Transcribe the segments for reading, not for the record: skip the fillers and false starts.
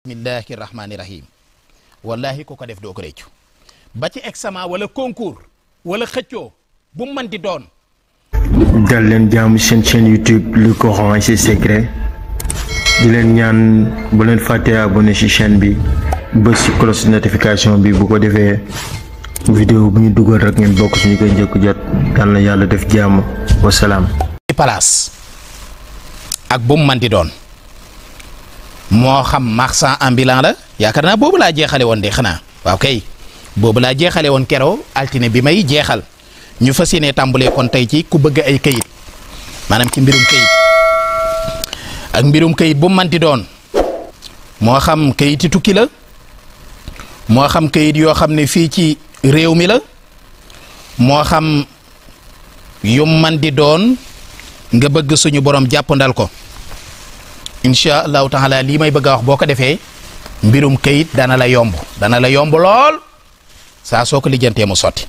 bismillahi rahmaani rahim wallahi ku ko def doo ko réccu ba ci examen wala concours wala xëccoo bu mu mën di doon. dal leen jàmm seen chaîne YouTube Le Coran et ses secrets di leen ñaan bu leen fàtte abonné ci chaîne bi bës ci cloche notification bi bu ko defee vidéo bu ñu dugal rek ngeen bokk ci ñu koy njëkk jot yal na yàlla def jàmm wasalaam. place ak bu mu mën di doon moo xam marchand ambulant la yaakaar naa boobu laa jeexale woon de xanaa waaw kay boobu laa jeexale woon keroo altine bi may jeexal ñu fas yéene tàmbalee kon tey ci ku bëgg ay kayit maanaam ci mbirum kayit ak mbirum kayit bu mu mën di doon moo xam kayiti tukki la moo xam kayit yoo xam ne fii ci réew mi la moo xam yu mën di doon nga bëgg suñu borom jàppandal ko incha allahu taala lii may bëgg a wax boo ko defee mbirum kayit dana la yomb lool saa soo ko lijjantee mu sotti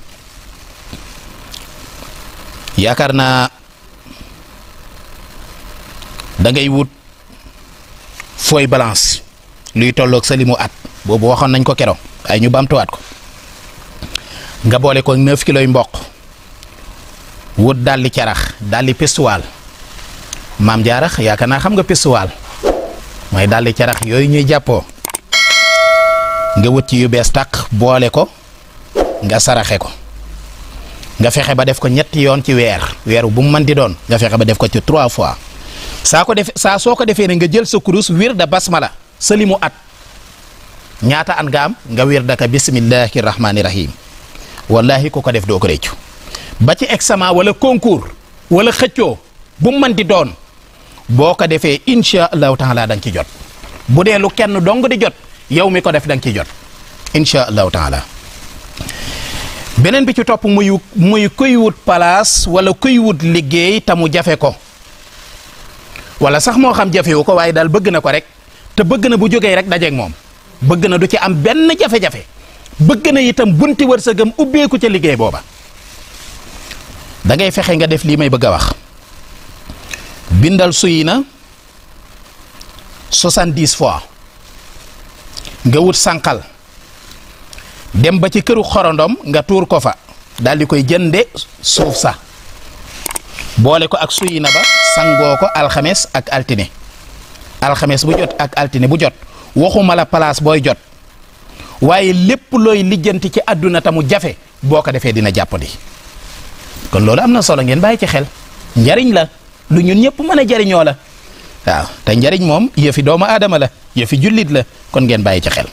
yaakaar naa da ngay wut fooy balance luy tolloog sa limu at boobu waxoon nañ ko keroog ay ñu bamtuwaat ko nga boole ko 9 kilos mboq wut dalli carax dalli pistuwaal maam jaarax yaakaar naa xam nga pistuwaal mooy daldi carax yooyu ñuy jàppoo nga wut ci yu bees tàq boole ko nga saraxe ko nga fexe ba def ko ñetti yoon ci weer bu mu mën di doon nga fexe ba def ko ci 3 fois saa soo ko defee ne nga jël sa kurus wir da basmala sa limu at ñaata an nga am nga wir daka bismillahi rahmaani rahim wallahi ku ko def doo ko réccu ba ci examen wala concours wala xëccoo bu mu mën di doon boo ko defee incha allahu taala da nga ci jot bu dee lu kenn dong di jot yow mi ko def da nga ci jot incha allahu taala beneen bi ci topp muy kuy wut place wala kuy wut liggéey te mu jafe ko wala sax moo xam jafewu ko waaye daal bëgg na ko rek te bëgg na bu jógee rek dajeeg moom bëgg na du ci am benn jafe-jafe bëgg na itam bunti wërsëgam ubbeeku ca liggéey booba da ngay fexe nga def lii may bëgg a wax. bindal suy na 70 fois nga wut sànqal dem ba ci këru xorondom nga tuur ko fa daal di koy jënde suuf sa boole ko ak suy na ba sangoo ko alxames ak altine alxames bu jot ak altine bu jot waxuma la place booy jot waaye lépp looy lijjanti ci àdduna tamu jafe boo ko defee dina jàppandi kon loolu am na solo ngeen bàyyi ci xel njariñ la lu ñun ñëpp mën a jariñoo la waaw te njariñ moom yëfi doomu aadama la yëfi jullit la kon ngeen bàyyi ci xel